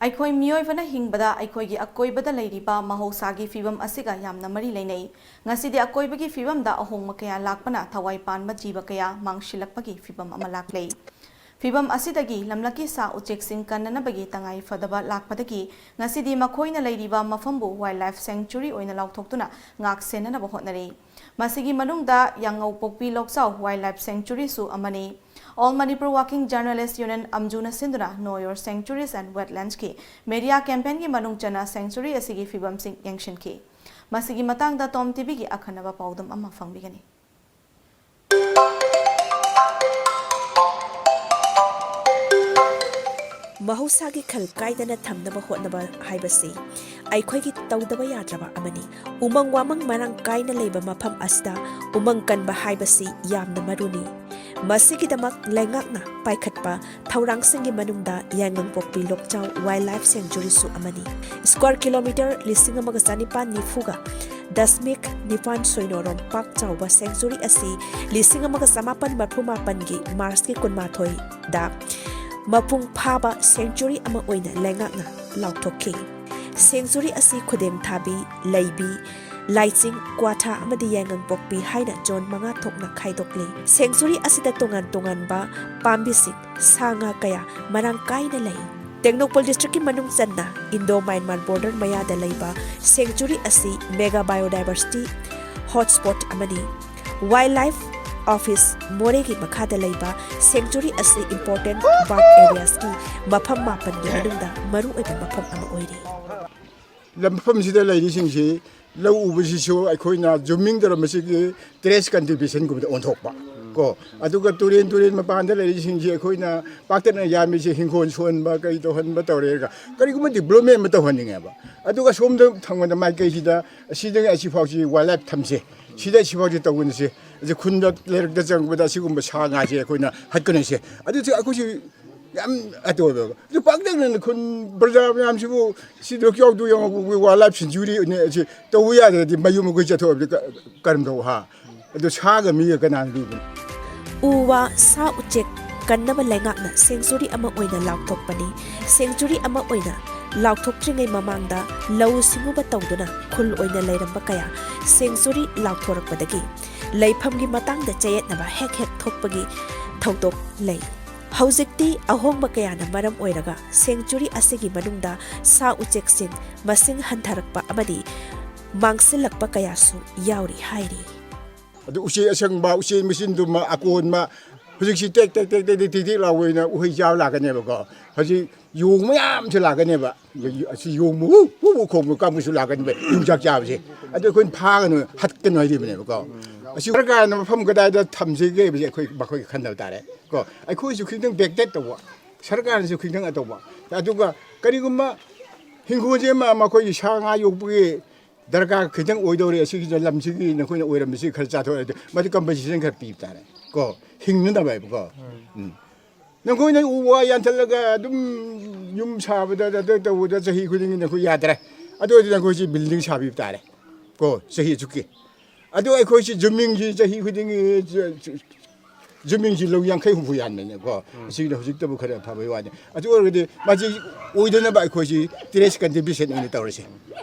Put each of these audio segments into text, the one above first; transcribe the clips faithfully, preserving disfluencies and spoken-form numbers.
ꯑꯩꯈꯣꯏ ꯃꯤꯑꯣꯏꯕꯅ ꯍꯤꯡꯕꯗ ꯑꯩꯈꯣꯏꯒꯤ ꯑꯀꯣꯏꯕꯗ ꯂꯩꯔꯤꯕ ꯃꯍꯧꯁꯥꯒꯤ ꯐꯤꯕꯝ ꯑꯁꯤꯒ ꯌꯥꯝꯅ ꯃꯔꯤ ꯂꯩꯅꯩ꯫ ꯉꯁꯤꯗꯤ ꯑꯀꯣꯏꯕꯒꯤ ꯐꯤꯕꯝꯗ ꯑꯍꯣꯡꯕ ꯀꯌꯥ ꯂꯥꯛꯄꯅ ꯊꯋꯥꯏ ꯄꯥꯟꯕ ꯖꯤꯕ ꯀꯌꯥ ꯃꯥꯡꯁꯤꯜꯂꯛꯄꯒꯤ ꯐꯤꯕꯝ ꯑꯃ ꯂꯥꯛꯂꯦ꯫ ꯐꯤꯕꯝ ꯑꯁꯤꯗꯒꯤ ꯂꯝꯂꯛꯀꯤ ꯁꯥ ꯎꯆꯦꯛꯁꯤꯡ ꯀꯟꯅꯅꯕꯒꯤ ꯇꯉꯥꯏ ꯐꯗꯕ ꯂꯥꯛꯄꯗꯒꯤ ꯉꯁꯤꯗꯤ ꯃꯈꯣꯏꯅ ꯂꯩꯔꯤꯕ ꯃꯐꯝꯕꯨ wildlife sanctuary ꯑꯣꯏꯅ ꯂꯥꯎꯊꯣꯛꯇꯨꯅ ꯉꯥꯛ ꯁꯦꯟꯅꯅꯕ ꯍꯣꯠꯅꯔꯤ꯫ ꯃꯁꯤꯒꯤ ꯃꯅꯨꯡꯗ ꯌꯥꯉꯧꯄꯣꯛꯄꯤ ꯂꯣꯛꯆꯥꯎ Wildlife Sanctuaryꯁꯨ ꯑꯃꯅꯤ꯫ All Manipur Working Journalist Union, ꯑꯝꯖꯨꯅ ꯁꯤꯟꯗꯨꯅ Know Your Sanctuaries and Wetlandsꯀꯤ media campaignꯒꯤ ꯃꯅꯨꯡ ꯆꯟꯅ sanctuary ꯑꯁꯤꯒꯤ ꯐꯤꯕꯝꯁꯤꯡ ꯌꯦꯡꯁꯤꯟꯈꯤ꯫ ꯃꯁꯤꯒꯤ ꯃꯇꯥꯡꯗ ꯇꯣꯝ ꯇꯤꯚꯤꯒꯤ ꯑꯈꯟꯅꯕ ꯄꯥꯎꯗꯝ ꯑꯃ ꯐꯪꯕꯤꯒꯅꯤ꯫ ꯃꯍꯧꯁꯥꯒꯤ ꯈꯜ ꯀꯥꯏꯗꯅ ꯊꯝꯅꯕ ꯍꯣꯠꯅꯕ ꯍꯥꯏꯕꯁꯤ ꯑꯩꯈꯣꯏꯒꯤ ꯇꯧꯗꯕ ꯌꯥꯗ꯭ꯔꯕ ꯑꯃꯅꯤ꯫ ꯎꯃꯪ ꯋꯥꯃꯪ ꯃꯔꯥꯡ ꯀꯥꯏꯅ ꯂꯩꯕ ꯃꯐꯝ ꯑꯁꯤꯗ ꯎꯃꯪ ꯀꯟꯕ ꯍꯥꯏꯕꯁꯤ ꯌꯥꯝꯅ ꯃꯔꯨꯅꯤ꯫ ꯃꯁꯤꯒꯤꯗꯃꯛ ꯂꯩꯉꯥꯛꯅ ꯄꯥꯏꯈꯠꯄ ꯊꯧꯔꯥꯡꯁꯤꯡꯒꯤ ꯃꯅꯨꯡꯗ ꯌꯥꯏꯉꯪꯄꯣꯛꯄꯤ ꯂꯣꯛꯆꯥꯎ Wildlife Sanctuaryꯁꯨ ꯑꯃꯅꯤ꯫ Square kilometre ꯂꯤꯁꯤꯡ ꯑꯃꯒ ꯆꯅꯤꯄꯥꯟ ꯅꯤꯐꯨꯒ ꯗꯁꯃꯤꯛ ꯅꯤꯄꯥꯟ ꯁꯣꯏꯅꯣꯔꯣꯝ ꯄꯥꯛ ꯆꯥꯎꯕ sanctuary ꯑꯁꯤ ꯂꯤꯁꯤꯡ ꯑꯃꯒ ꯆꯃꯥꯄꯟ ꯃꯔꯐꯨ ꯃꯥꯄꯟꯒꯤ Marchꯀꯤ ꯀꯨꯟꯃꯥꯊꯣꯏꯗ ꯃꯄꯨꯡ ꯐꯥꯕ sanctuary ꯑꯃ ꯑꯣꯏꯅ ꯂꯩꯉꯥꯛꯅ ꯂꯥꯎꯊꯣꯛꯈꯤ꯫ Sanctuary ꯑꯁꯤ ꯈꯨꯗꯦꯡ ꯊꯥꯕꯤ, ꯂꯩꯕꯤ, ꯂꯥꯏꯆꯤꯡ, ꯀ꯭ꯋꯥꯊꯥ ꯑꯃꯗꯤ ꯌꯥꯏꯉꯪꯄꯣꯛꯄꯤ ꯍꯥꯏꯅ zone ꯃꯉꯥ ꯊꯣꯛꯅ ꯈꯥꯏꯗꯣꯛꯂꯤ꯫ Sanctuary ꯑꯁꯤꯗ ꯇꯣꯉꯥꯟ ꯇꯣꯉꯥꯟꯕ ꯄꯥꯝꯕꯤꯁꯤꯡ, ꯁꯥ ꯉꯥ ꯀꯌꯥ ꯃꯔꯥꯡ ꯀꯥꯏꯅ ꯂꯩ꯫ ꯇꯦꯡꯅꯧꯄꯜ districtꯀꯤ ꯃꯅꯨꯡ ꯆꯟꯅ Indo-Myanmar border ꯃꯌꯥꯗ ꯂꯩꯕ sanctuary ꯑꯁꯤ mega biodiversity hotspot ꯑꯃꯅꯤ꯫ Wildlife Office ꯃꯣꯔꯦꯒꯤ ꯃꯈꯥꯗ ꯂꯩꯕ sanctuary ꯑꯁꯤ important bird areasꯀꯤ ꯃꯐꯝ ꯃꯥꯄꯟꯒꯤ ꯃꯅꯨꯡꯗ ꯃꯔꯨꯑꯣꯏꯕ ꯃꯐꯝ ꯑꯃ ꯑꯣꯏꯔꯤ꯫ ꯃꯐꯝꯁꯤꯗ ꯂꯩꯔꯤꯁꯤꯡꯁꯤ ꯂꯧ ꯎꯕꯁꯤꯁꯨ ꯑꯩꯈꯣꯏꯅ zooming ꯇꯧꯔꯝꯕꯁꯤꯒꯤ terrace cultivationꯒꯨꯝꯕꯗ ꯑꯣꯟꯊꯣꯛꯄ ꯀꯣ꯫ ꯑꯗꯨꯒ ꯇꯨꯔꯦꯟ ꯇꯨꯔꯦꯟ ꯃꯄꯥꯟꯗ ꯂꯩꯔꯤꯁꯤꯡꯁꯤ ꯑꯩꯈꯣꯏꯅ ꯄꯥꯛꯇꯛꯅ ꯌꯥꯟꯕꯁꯤ ꯍꯤꯡꯈꯣꯜ ꯁꯣꯟꯕ ꯀꯩ ꯇꯧꯍꯟꯕ ꯇꯧꯔꯦꯒ ꯀꯔꯤꯒꯨꯝꯕ development ꯑꯃ ꯇꯧꯍꯟꯅꯤꯡꯉꯦꯕ꯫ ꯑꯗꯨꯒ ꯁꯣꯝꯗ ꯊꯪꯕꯗ ꯃꯥꯏꯀꯩꯁꯤꯗ ꯑꯁꯤꯗꯒꯤ ꯑꯁꯤꯐꯥꯎꯁꯤ wildlife ꯊꯝꯁꯦ, ꯁꯤꯗ ꯑꯁꯤꯐꯥꯎꯁꯤ ꯇꯧꯒꯨꯟꯁꯦ꯫ ꯑꯁꯤ ꯈꯨꯟꯗ ꯂꯩꯔꯛꯇ ꯆꯪꯉꯛꯄꯗ ꯑꯁꯤꯒꯨꯝꯕ ꯁꯥ ꯉꯥꯁꯦ ꯑꯩꯈꯣꯏꯅ ꯍꯠꯀꯅꯁꯦ꯫ ꯑꯗꯨꯁꯨ ꯑꯩꯈꯣꯏꯁꯨ ꯌꯥꯝ ꯑꯇꯣꯏꯕ ꯑꯗꯨ ꯄꯥꯛꯇꯛꯅꯅ ꯈꯨꯟ ꯄ꯭ꯔꯖꯥ ꯃꯌꯥꯝꯁꯤꯕꯨ ꯁꯤꯗ ꯌꯥꯎꯗꯨ ꯌꯥꯎꯕ wildlife sanctuary ꯑꯁꯤ ꯇꯧꯕ ꯌꯥꯗ꯭ꯔꯗꯤ ꯃꯌꯨꯝ ꯑꯩꯈꯣꯏ ꯆꯠꯊꯣꯛꯑꯕꯗꯤ ꯀ-, ꯀꯔꯝ ꯇꯧ ꯍꯥ? ꯑꯗꯨ ꯁꯥꯒ ꯃꯤꯒ ꯀꯅꯥꯅ ꯂꯨꯕꯅꯣ? ꯎ ꯋꯥ, ꯁꯥ ꯎꯆꯦꯛ, ꯀꯟꯅꯕ ꯂꯩꯉꯥꯛꯅ sanctuary ꯑꯃ ꯑꯣꯏꯅ ꯂꯥꯎꯊꯣꯛꯄꯅꯤ꯫ Sanctuary ꯑꯃ ꯑꯣꯏꯅ ꯂꯥꯎꯊꯣꯛꯇ꯭ꯔꯤꯉꯩ ꯃꯃꯥꯡꯗ ꯂꯧꯎ ꯁꯤꯡꯎꯕ ꯇꯧꯗꯨꯅ ꯈꯨꯜ ꯑꯣꯏꯅ ꯂꯩꯔꯝꯕ ꯀꯌꯥ sanctuary ꯂꯥꯎꯊꯣꯔꯛꯄꯗꯒꯤ ꯂꯩꯐꯝꯒꯤ ꯃꯇꯥꯡꯗ ꯆꯌꯦꯠꯅꯕ ꯍꯦꯛ ꯍꯦꯛ ꯊꯣꯛꯄꯒꯤ ꯊꯧꯗꯣꯛ ꯂꯩ꯫ ꯍꯧꯖꯤꯛꯇꯤ ꯑꯍꯣꯡꯕ ꯀꯌꯥꯅ ꯃꯔꯝ ꯑꯣꯏꯔꯒ sanctuary ꯑꯁꯤꯒꯤ ꯃꯅꯨꯡꯗ ꯁꯥ ꯎꯆꯦꯛꯁꯤꯡ ꯃꯁꯤꯡ ꯍꯟꯊꯔꯛꯄ ꯑꯃꯗꯤ ꯃꯥꯡꯁꯤꯜꯂꯛꯄ ꯀꯌꯥꯁꯨ ꯌꯥꯎꯔꯤ ꯍꯥꯏꯔꯤ꯫ ꯑꯗꯨ ꯎꯆꯦꯛ ꯑꯁꯪꯕ, ꯎꯆꯦꯛ ꯃꯆꯤꯟꯗꯨꯃ, ꯑꯀꯣꯟꯕ, ꯍꯧꯖꯤꯛꯁꯤ ꯇꯦꯛ ꯇꯦꯛ ꯇꯦꯛ ꯇꯦꯛ ꯇꯦꯛ ꯇꯦꯛ ꯂꯥꯎꯕ ꯑꯣꯏꯅ ꯎꯍꯩ ꯆꯥꯕ ꯂꯥꯛꯀꯅꯦꯕꯀꯣ꯫ ꯍꯧꯖꯤꯛ ꯌꯣꯡ ꯃꯌꯥꯝꯁꯨ ꯂꯥꯛꯀꯅꯦꯕ꯫ ꯑꯁꯤ ꯌꯣꯡ ꯃꯨ ꯃꯨ ꯃꯨ ꯈꯣꯡꯕ ꯀꯥꯡꯕꯨꯁꯨ ꯂꯥꯛꯀꯅꯦꯕ, ꯌꯣꯡꯆꯥꯛ ꯆꯥꯕꯁꯦ꯫ ꯑꯗꯨ ꯑꯩꯈꯣꯏꯅ ꯐꯥꯒꯅꯨ, ꯍꯠꯀꯅꯨ ꯍꯥꯏꯔꯤꯕꯅꯦꯕꯀꯣ꯫ ꯑꯁꯤ ꯁꯔꯀꯥꯔꯅ ꯃꯐꯝ ꯀꯗꯥꯏꯗ ꯊꯝꯁꯤꯒꯦ ꯍꯥꯏꯕꯁꯦ ꯑꯩꯈꯣꯏ, ꯃꯈꯣꯏ ꯈꯟꯅꯕ ꯇꯥꯔꯦ ꯀꯣ꯫ ꯑꯩꯈꯣꯏꯁꯨ ꯈꯤꯇꯪ back date ꯇꯧꯕ, ꯁꯔꯀꯥꯔꯅꯁꯨ ꯈꯤꯇꯪ ꯇꯧꯕ꯫ ꯑꯗꯨꯒ ꯀꯔꯤꯒꯨꯝꯕ ꯍꯤꯡꯒꯣꯜꯁꯦ ꯑꯃ ꯃꯈꯣꯏꯒꯤ ꯁꯥ ꯉꯥ ꯌꯣꯛꯄꯒꯤ ꯗꯔꯀꯥꯔ ꯈꯤꯇꯪ ꯑꯣꯏꯗꯧꯔꯦ, ꯑꯁꯤꯒꯤꯗ ꯂꯝꯁꯤꯒꯤ ꯅꯈꯣꯏꯅ ꯑꯣꯏꯔꯝꯕꯁꯤ ꯈꯔ ꯆꯥꯊꯣꯛꯑꯦ, ꯃꯗꯨ compensation ꯈꯔ ꯄꯤꯕ ꯇꯥꯔꯦ ꯀꯣ, ꯍꯤꯡꯅꯅꯕ ꯍꯥꯏꯕꯀꯣ꯫ ꯎꯝ꯫ ꯅꯈꯣꯏꯅ ꯎ ꯋꯥ ꯌꯥꯟꯊꯠꯂꯒ ꯑꯗꯨꯝ ꯌꯨꯝ ꯁꯥꯕꯗ, ꯑꯗꯨ ꯇꯧꯕꯗ ꯆꯍꯤ ꯈꯨꯗꯤꯡꯒꯤ ꯅꯈꯣꯏ ꯌꯥꯗ꯭ꯔꯦ꯫ ꯑꯗꯨ ꯑꯣꯏꯔꯗꯤ ꯅꯈꯣꯏꯁꯤ building ꯁꯥꯕꯤꯕ ꯇꯥꯔꯦ ꯀꯣ, ꯆꯍꯤ ꯑꯁꯨꯛꯀꯤ꯫ ꯑꯗꯨ ꯑꯩꯈꯣꯏꯁꯤ ꯖꯨꯃꯤꯡꯁꯤ ꯆꯍꯤ ꯈꯨꯗꯤꯡꯒꯤ ꯖ-, ꯖ-, ꯖꯨꯃꯤꯡꯁꯤ ꯂꯧ ꯌꯥꯡꯈꯩ ꯍꯨꯝꯐꯨ ꯌꯥꯟꯕꯅꯦꯀꯣ꯫ ꯎꯝ꯫ ꯑꯁꯤꯒꯤꯗ ꯍꯧꯖꯤꯛꯇꯕꯨ ꯈꯔ ꯐꯕꯩ ꯋꯥꯅꯤ꯫ ꯑꯗꯨ ꯑꯣꯏꯔꯒꯗꯤ ꯃꯁꯤ ꯑꯣꯏꯗꯅꯕ ꯑꯩꯈꯣꯏꯁꯤ terrace cultivation ꯑꯣꯏꯅ ꯇꯧꯔꯁꯦ꯫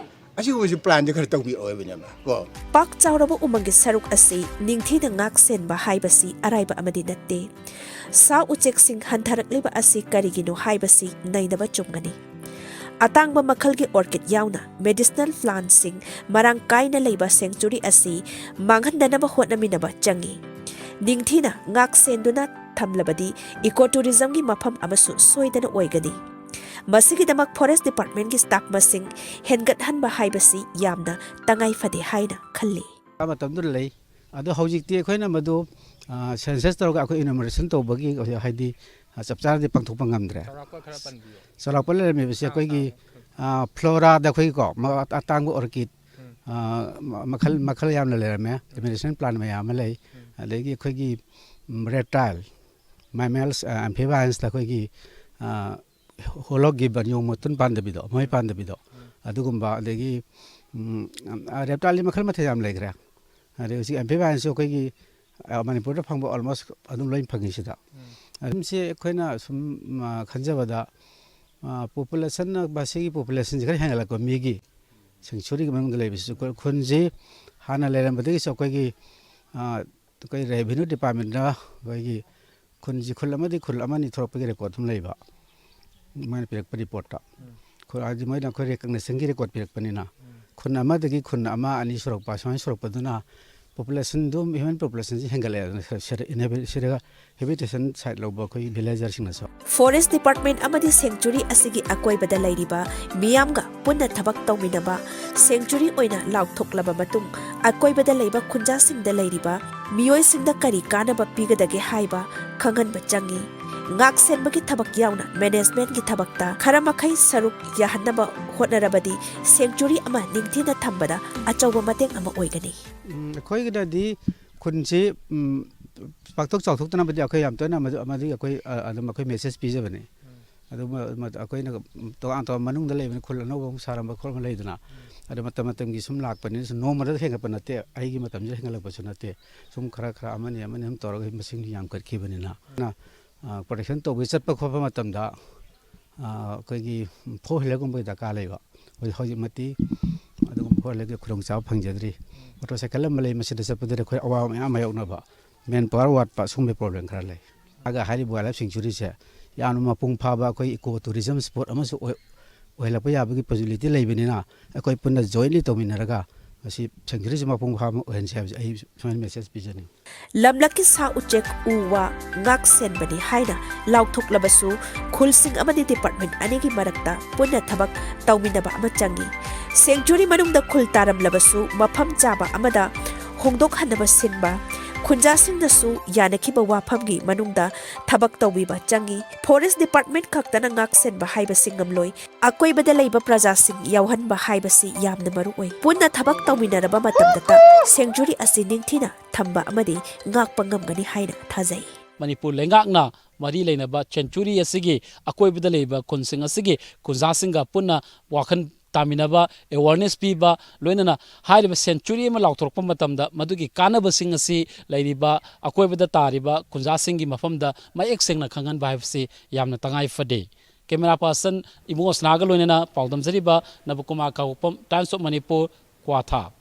ꯑꯁꯤꯒꯨꯝꯕꯁꯤ planꯁꯦ ꯈꯔ ꯇꯧꯕꯤꯔꯛꯑꯣ ꯍꯥꯏꯕꯅꯦꯕ ꯀꯣ꯫ ꯄꯥꯛ ꯆꯥꯎꯔꯕ ꯎꯃꯪꯒꯤ ꯁꯔꯨꯛ ꯑꯁꯤ ꯅꯤꯡꯊꯤꯅ ꯉꯥꯛ ꯁꯦꯟꯕ ꯍꯥꯏꯕꯁꯤ ꯑꯔꯥꯏꯕ ꯑꯃꯗꯤ ꯅꯠꯇꯦ꯫ ꯁꯥ ꯎꯆꯦꯛꯁꯤꯡ ꯍꯟꯊꯔꯛꯂꯤꯕ ꯑꯁꯤ ꯀꯔꯤꯒꯤꯅꯣ ꯍꯥꯏꯕꯁꯤ ꯅꯩꯅꯕ ꯆꯨꯝꯒꯅꯤ꯫ ꯑꯇꯥꯡꯕ ꯃꯈꯜꯒꯤ orchid ꯌꯥꯎꯅ medicinal plantꯁꯤꯡ ꯃꯔꯥꯡ ꯀꯥꯏꯅ ꯂꯩꯕ sanctuary ꯑꯁꯤ ꯃꯥꯡꯍꯟꯗꯅꯕ ꯍꯣꯠꯅꯃꯤꯟꯅꯕ ꯆꯪꯏ꯫ ꯅꯤꯡꯊꯤꯅ ꯉꯥꯛ ꯁꯦꯟꯗꯨꯅ ꯊꯝꯂꯕꯗꯤ ecotourismꯒꯤ ꯃꯐꯝ ꯑꯃꯁꯨ ꯁꯣꯏꯗꯅ ꯑꯣꯏꯒꯅꯤ꯫ ꯃꯁꯤꯒꯤꯗꯃꯛ forest departmentꯀꯤ staff ꯃꯁꯤꯡ ꯍꯦꯟꯒꯠꯍꯟꯕ ꯍꯥꯏꯕꯁꯤ ꯌꯥꯝꯅ ꯇꯉꯥꯏ ꯐꯗꯦ ꯍꯥꯏꯅ ꯈꯜꯂꯤ꯫ ꯃꯇꯝꯗꯨꯗ ꯂꯩ꯫ ꯑꯗꯣ ꯍꯧꯖꯤꯛꯇꯤ ꯑꯩꯈꯣꯏꯅ ꯃꯗꯨ, ꯑ, census ꯇꯧꯔꯒ ꯑꯩꯈꯣꯏ enumeration ꯇꯧꯕꯒꯤ, ꯍꯥꯏꯗꯤ, ꯑ, ꯆꯞ ꯆꯥꯅꯗꯤ ꯄꯥꯡꯊꯣꯛꯄ ꯉꯝꯗ꯭ꯔꯦ꯫ ꯆꯥꯎꯔꯥꯛꯄ ꯈꯔ ꯄꯟꯕꯤꯌꯨ꯫ ꯆꯥꯎꯔꯥꯛꯄ ꯂꯩꯔꯝꯃꯤꯕꯁꯤ ꯑꯥ, ꯑꯩꯈꯣꯏꯒꯤ, ꯑꯥ, ꯑꯥ, floraꯗ ꯑꯩꯈꯣꯏꯒꯤꯀꯣ, ꯃ-, ꯑꯇꯥꯡꯕ orchid, ꯎꯝ꯫ ꯑ, ꯃ-, ꯃꯈꯜ, ꯃꯈꯜ ꯌꯥꯝꯅ ꯂꯩꯔꯝꯃꯦ꯫ ꯎꯝ꯫ Medicinal plant ꯃꯌꯥꯝ ꯑꯃ ꯂꯩ꯫ ꯎꯝ꯫ ꯑꯗꯒꯤ ꯑꯩꯈꯣꯏꯒꯤ, ꯎꯝ, reptile, mammals, ꯑ, amphibiansꯇ ꯑꯩꯈꯣꯏꯒꯤ, ꯑ, hollow gibbon, ꯌꯣꯡ ꯃꯇꯨꯟ ꯄꯥꯟꯗꯕꯤꯗꯣ, ꯃꯃꯩ ꯄꯥꯟꯗꯕꯤꯗꯣ, ꯎꯝ꯫ ꯑꯗꯨꯒꯨꯝꯕ, ꯑꯗꯒꯤ, ꯎꯝ, ꯑ, reptileꯗꯤ ꯃꯈꯜ ꯃꯊꯦꯜ ꯌꯥꯝ ꯂꯩꯈ꯭ꯔꯦ꯫ ꯑꯗꯩ ꯍꯧꯖꯤꯛ amphibiansꯁꯨ ꯑꯩꯈꯣꯏꯒꯤ, ꯑ, ꯃꯅꯤꯄꯨꯔꯗ ꯐꯪꯕ almost ꯑꯗꯨꯝ ꯂꯣꯏ ꯐꯪꯉꯤ ꯁꯤꯗ꯫ ꯎꯝ꯫ ꯑꯗꯨꯝꯁꯤ ꯑꯩꯈꯣꯏꯅ ꯁꯨꯝ, ꯑ, ꯈꯟꯖꯕꯗ, ꯑ, ꯄꯣꯄꯨꯂꯦꯁꯟꯅ, ꯃꯁꯤꯒꯤ ꯄꯣꯄꯨꯂꯦꯁꯟꯁꯤ ꯈꯔ ꯍꯦꯟꯒꯠꯂꯛꯄ, ꯃꯤꯒꯤ ꯁꯦꯡꯆꯨꯔꯤꯒꯤ ꯃꯅꯨꯡꯗ ꯂꯩꯕꯁꯤꯁꯨ ꯈꯨ-, ꯈꯨꯟꯁꯤ ꯍꯥꯟꯅ ꯂꯩꯔꯝꯕꯗꯒꯤꯁꯨ ꯑꯩꯈꯣꯏꯒꯤ, ꯑ, ꯑꯩꯈꯣꯏ ꯔꯦꯚꯤꯅ꯭ꯌꯨ ꯗꯤꯄꯥꯔꯠꯃꯦꯟꯅ ꯑꯩꯈꯣꯏꯒꯤ ꯈꯨꯟꯁꯤ ꯈꯨꯜ ꯑꯃꯗꯤ ꯈꯨꯜ ꯑꯃꯅꯤ ꯊꯣꯔꯛꯄꯒꯤ ꯔꯦꯀꯣꯔꯠ ꯑꯗꯨꯝ ꯂꯩꯕ, ꯃꯣꯏꯅ ꯄꯤꯔꯛꯄ ꯔꯤꯄꯣꯔꯠꯇ꯫ ꯈꯨ-, ꯍꯥꯏꯗꯤ ꯃꯣꯏꯅ ꯑꯩꯈꯣꯏ ꯔꯦꯀꯛꯅꯦꯁꯟꯒꯤ ꯔꯦꯀꯣꯔꯠ ꯄꯤꯔꯛꯄꯅꯤꯅ, ꯈꯨꯟ ꯑꯃꯗꯒꯤ ꯈꯨꯟ ꯑꯃ ꯑꯅꯤ ꯁꯨꯔꯛꯄ, ꯁꯨꯃꯥꯏꯅ ꯁꯨꯔꯛꯄꯗꯨꯅ ꯄꯣꯄꯨꯂꯦꯁꯟꯗꯨ, ꯍ꯭ꯌꯨꯃꯦꯟ ꯄꯣꯄꯨꯂꯦꯁꯟꯁꯤ ꯍꯦꯟꯒꯠꯂꯛꯑꯦ꯫ ꯁꯤꯗ ꯏꯟꯍꯦꯕꯤ-, ꯁꯤꯗ ꯍꯦꯕꯤꯇꯦꯁꯟ ꯁꯥꯏꯠ ꯂꯧꯕ ꯑꯩꯈꯣꯏꯒꯤ ꯚꯤꯂꯦꯖꯔꯁꯤꯡꯅꯁꯨ꯫ ꯐꯣꯔꯦꯁ ꯗꯤꯄꯥꯔꯠꯃꯦꯟ ꯑꯃꯗꯤ ꯁꯦꯡꯆꯨꯔꯤ ꯑꯁꯤꯒꯤ ꯑꯀꯣꯏꯕꯗ ꯂꯩꯔꯤꯕ ꯃꯤꯌꯥꯝꯒ ꯄꯨꯟꯅ ꯊꯕꯛ ꯇꯧꯃꯤꯟꯅꯕ, ꯁꯦꯡꯆꯨꯔꯤ ꯑꯣꯏꯅ ꯂꯥꯎꯊꯣꯛꯂꯕ ꯃꯇꯨꯡ, ꯑꯀꯣꯏꯕꯗ ꯂꯩꯕ ꯈꯨꯟꯖꯥꯁꯤꯡꯗ ꯂꯩꯔꯤꯕ ꯃꯤꯑꯣꯏꯁꯤꯡꯗ ꯀꯔꯤ ꯀꯥꯟꯅꯕ ꯄꯤꯒꯗꯒꯦ ꯍꯥꯏꯕ ꯈꯪꯍꯟꯕ ꯆꯪꯏ꯫ ꯉꯥꯛ ꯁꯦꯟꯕꯒꯤ ꯊꯕꯛ ꯌꯥꯎꯅ ꯃꯦꯅꯦꯖꯃꯦꯟꯠꯀꯤ ꯊꯕꯛꯇ ꯈꯔ ꯃꯈꯩ ꯁꯔꯨꯛ ꯌꯥꯍꯟꯅꯕ ꯍꯣꯠꯅꯔꯕꯗꯤ ꯁꯦꯡꯆꯨꯔꯤ ꯑꯃ ꯅꯤꯡꯊꯤꯅ ꯊꯝꯕꯗ ꯑꯆꯧꯕ ꯃꯇꯦꯡ ꯑꯃ ꯑꯣꯏꯒꯅꯤ꯫ ꯎꯝ, ꯑꯩꯈꯣꯏꯒꯤꯗꯗꯤ ꯈꯨꯟꯁꯤ, ꯎꯝ, ꯄꯥꯛꯊꯣꯛ ꯆꯥꯎꯊꯣꯛꯇꯅꯕꯗꯤ ꯑꯩꯈꯣꯏ ꯌꯥꯝ ꯇꯣꯏꯅ ꯃꯗꯨ, ꯃꯗꯨꯒꯤ ꯑꯩꯈꯣꯏ, ꯑ, ꯑꯗꯨꯝ ꯑꯩꯈꯣꯏ ꯃꯦꯁꯦꯖ ꯄꯤꯖꯕꯅꯤ꯫ ꯑꯗꯨ ꯃ-, ꯃ-, ꯑꯩꯈꯣꯏꯅ ꯇꯣꯉꯥꯟ ꯇꯣꯉꯥꯟ ꯃꯅꯨꯡꯗ ꯂꯩꯕꯅꯤ, ꯈꯨꯜ ꯑꯅꯧꯕ ꯑꯃꯨꯛ ꯁꯥꯔꯝꯕ ꯈꯣꯠꯂꯝꯕ ꯂꯩꯗꯅ꯫ ꯑꯗꯨ ꯃꯇꯝ ꯃꯇꯝꯒꯤ ꯁꯨꯝ ꯂꯥꯛꯄꯅꯤꯅ ꯁꯨꯝ ꯅꯣꯡꯃꯗ ꯍꯦꯟꯒꯠꯄ ꯅꯠꯇꯦ, ꯑꯩꯒꯤ ꯃꯇꯝꯁꯤꯗ ꯍꯦꯟꯒꯠꯂꯛꯄꯁꯨ ꯅꯠꯇꯦ꯫ ꯁꯨꯝ ꯈꯔ ꯈꯔ ꯑꯃꯅꯤ ꯑꯃꯅꯤ ꯁꯨꯝ ꯇꯧꯔꯒ ꯃꯁꯤꯡ ꯌꯥꯝꯈꯠꯈꯤꯕꯅꯤꯅ꯫ ꯑꯗꯨꯅ, ꯑ, ꯄ꯭ꯔꯣꯇꯦꯛꯁꯟ ꯇꯧꯕꯒꯤ ꯆꯠꯄ ꯈꯣꯠꯄ ꯃꯇꯝꯗ, ꯑ, ꯑꯩꯈꯣꯏꯒꯤ ꯐꯣꯔ ꯋꯤꯂꯔꯒꯨꯝꯕꯒꯤ ꯗꯔꯀꯥꯔ ꯂꯩꯕ꯫ ꯍꯧꯖꯤꯛ, ꯍꯧꯖꯤꯛꯃꯛꯇꯤ ꯑꯗꯨꯒꯨꯝꯕ ꯐꯣꯔ ꯋꯤꯂꯔꯒꯤ ꯈꯨꯗꯣꯡꯆꯥꯕ ꯐꯪꯖꯗ꯭ꯔꯤ꯫ ꯃꯣꯇꯣꯔ ꯁꯥꯏꯀꯜ ꯑꯃ ꯂꯩ, ꯃꯁꯤꯗ ꯆꯠꯄꯗꯨꯗ ꯑꯩꯈꯣꯏ ꯑꯋꯥꯕ ꯃꯌꯥꯝ ꯃꯥꯌꯣꯛꯅꯕ, ꯃꯦꯟ ꯄꯥꯋꯔ ꯋꯥꯠꯄ, ꯁꯨꯝꯕꯒꯤ ꯄ꯭ꯔꯣꯕ꯭ꯂꯦꯝ ꯈꯔ ꯂꯩ꯫ ꯑꯗꯨꯒ ꯍꯥꯏꯔꯤꯕ ꯋꯥꯏꯜ ꯂꯥꯏꯐ ꯁꯦꯡꯆꯨꯔꯤꯁꯦ ꯌꯥꯝꯅ ꯃꯄꯨꯡ ꯐꯥꯕ ꯑꯩꯈꯣꯏ ꯏꯀꯣ ꯇꯨꯔꯤꯖꯝ ꯁ꯭ꯄꯣꯠ ꯑꯃꯁꯨ ꯑꯣꯏ-, ꯑꯣꯏꯍꯜꯂꯛꯄ ꯌꯥꯕꯒꯤ ꯄꯣꯁꯤꯕꯤꯂꯤꯇꯤ ꯂꯩꯕꯅꯤꯅ, ꯑꯩꯈꯣꯏ ꯄꯨꯟꯅ ꯖꯣꯏꯟꯂꯤ ꯇꯧꯃꯤꯟꯅꯔꯒ ꯃꯁꯤ ꯁꯦꯡꯆꯨꯔꯤꯁꯦ ꯃꯄꯨꯡ ꯐꯥꯕ ꯑꯣꯏꯍꯟꯁꯤ ꯍꯥꯏꯕꯁꯤ ꯑꯩ ꯁꯨꯃꯥꯏꯅ ꯃꯦꯁꯦꯖ ꯄꯤꯖꯅꯤꯡꯏ꯫ ꯂꯝꯂꯛꯀꯤ ꯁꯥ ꯎꯆꯦꯛ ꯎ ꯋꯥ ꯉꯥꯛ ꯁꯦꯟꯕꯅꯤ ꯍꯥꯏꯅ ꯂꯥꯎꯊꯣꯛꯂꯕꯁꯨ, ꯈꯨꯜꯁꯤꯡ ꯑꯃꯗꯤ ꯗꯤꯄꯥꯔꯠꯃꯦꯟꯠ ꯑꯅꯤꯒꯤ ꯃꯔꯛꯇ ꯄꯨꯟꯅ ꯊꯕꯛ ꯇꯧꯃꯤꯟꯅꯕ ꯑꯃ ꯆꯪꯏ꯫ ꯁꯦꯡꯆꯨꯔꯤ ꯃꯅꯨꯡꯗ ꯈꯨꯜ ꯇꯥꯔꯝꯂꯕꯁꯨ, ꯃꯐꯝ ꯆꯥꯕ ꯑꯃꯗ ꯍꯣꯡꯗꯣꯛꯍꯟꯅꯕ ꯁꯤꯟꯕ, ꯈꯨꯟꯖꯥꯁꯤꯡꯅꯁꯨ ꯌꯥꯅꯈꯤꯕ ꯋꯥꯐꯝꯒꯤ ꯃꯅꯨꯡꯗ ꯊꯕꯛ ꯇꯧꯕꯤꯕ ꯆꯪꯏ꯫ ꯐꯣꯔꯦꯁꯠ ꯗꯤꯄꯥꯔꯠꯃꯦꯟꯠ ꯈꯛꯇꯅ ꯉꯥꯛ ꯁꯦꯟꯕ ꯍꯥꯏꯕꯁꯤ ꯉꯝꯂꯣꯏ꯫ ꯑꯀꯣꯏꯕꯗ ꯂꯩꯕ ꯄ꯭ꯔꯖꯥꯁꯤꯡ ꯌꯥꯎꯍꯟꯕ ꯍꯥꯏꯕꯁꯤ ꯌꯥꯝꯅ ꯃꯔꯨ ꯑꯣꯏ꯫ ꯄꯨꯟꯅ ꯊꯕꯛ ꯇꯧꯃꯤꯟꯅꯔꯕ ꯃꯇꯝꯗꯇ ꯁꯦꯡꯆꯨꯔꯤ ꯑꯁꯤ ꯅꯤꯡꯊꯤꯅ ꯊꯝꯕ ꯑꯃꯗꯤ ꯉꯥꯛꯄ ꯉꯝꯒꯅꯤ ꯍꯥꯏꯅ ꯊꯥꯖꯩ꯫ ꯃꯅꯤꯄꯨꯔ ꯂꯩꯉꯥꯛꯅ ꯃꯔꯤ ꯂꯩꯅꯕ ꯁꯦꯡꯆꯨꯔꯤ ꯑꯁꯤꯒꯤ ꯑꯀꯣꯏꯕꯗ ꯂꯩꯕ ꯈꯨꯟꯁꯤꯡ ꯑꯁꯤꯒꯤ ꯈꯨꯟꯖꯥꯁꯤꯡꯒ ꯄꯨꯟꯅ ꯋꯥꯈꯜ ꯇꯥꯃꯤꯟꯅꯕ, ꯑꯦꯋꯥꯔꯅꯦꯁ ꯄꯤꯕ, ꯂꯣꯏꯅꯅ ꯍꯥꯏꯔꯤꯕ ꯁꯦꯟꯆꯨꯔꯤ ꯑꯃ ꯂꯥꯎꯊꯣꯔꯛꯄ ꯃꯇꯝꯗ ꯃꯗꯨꯒꯤ ꯀꯥꯟꯅꯕꯁꯤꯡ ꯑꯁꯤ ꯂꯩꯔꯤꯕ ꯑꯀꯣꯏꯕꯗ ꯇꯥꯔꯤꯕ ꯈꯨꯟꯖꯥꯁꯤꯡꯒꯤ ꯃꯐꯝꯗ ꯃꯌꯦꯛ ꯁꯦꯡꯅ ꯈꯪꯍꯟꯕ ꯍꯥꯏꯕꯁꯤ ꯌꯥꯝꯅ ꯇꯉꯥꯏ ꯐꯗꯦ꯫ ꯀꯦꯃꯦꯔꯥ ꯄꯥꯔꯁꯟ ꯏꯕꯨꯡꯉꯣ ꯁꯅꯥꯒ ꯂꯣꯏꯅꯅ ꯄꯥꯎꯗꯝꯖꯔꯤꯕ ꯅꯕꯀꯨꯃꯥꯔ ꯀꯥꯡꯄꯣꯛꯄꯝ, Times of Manipur, ꯀ꯭ꯋꯥꯊꯥ꯫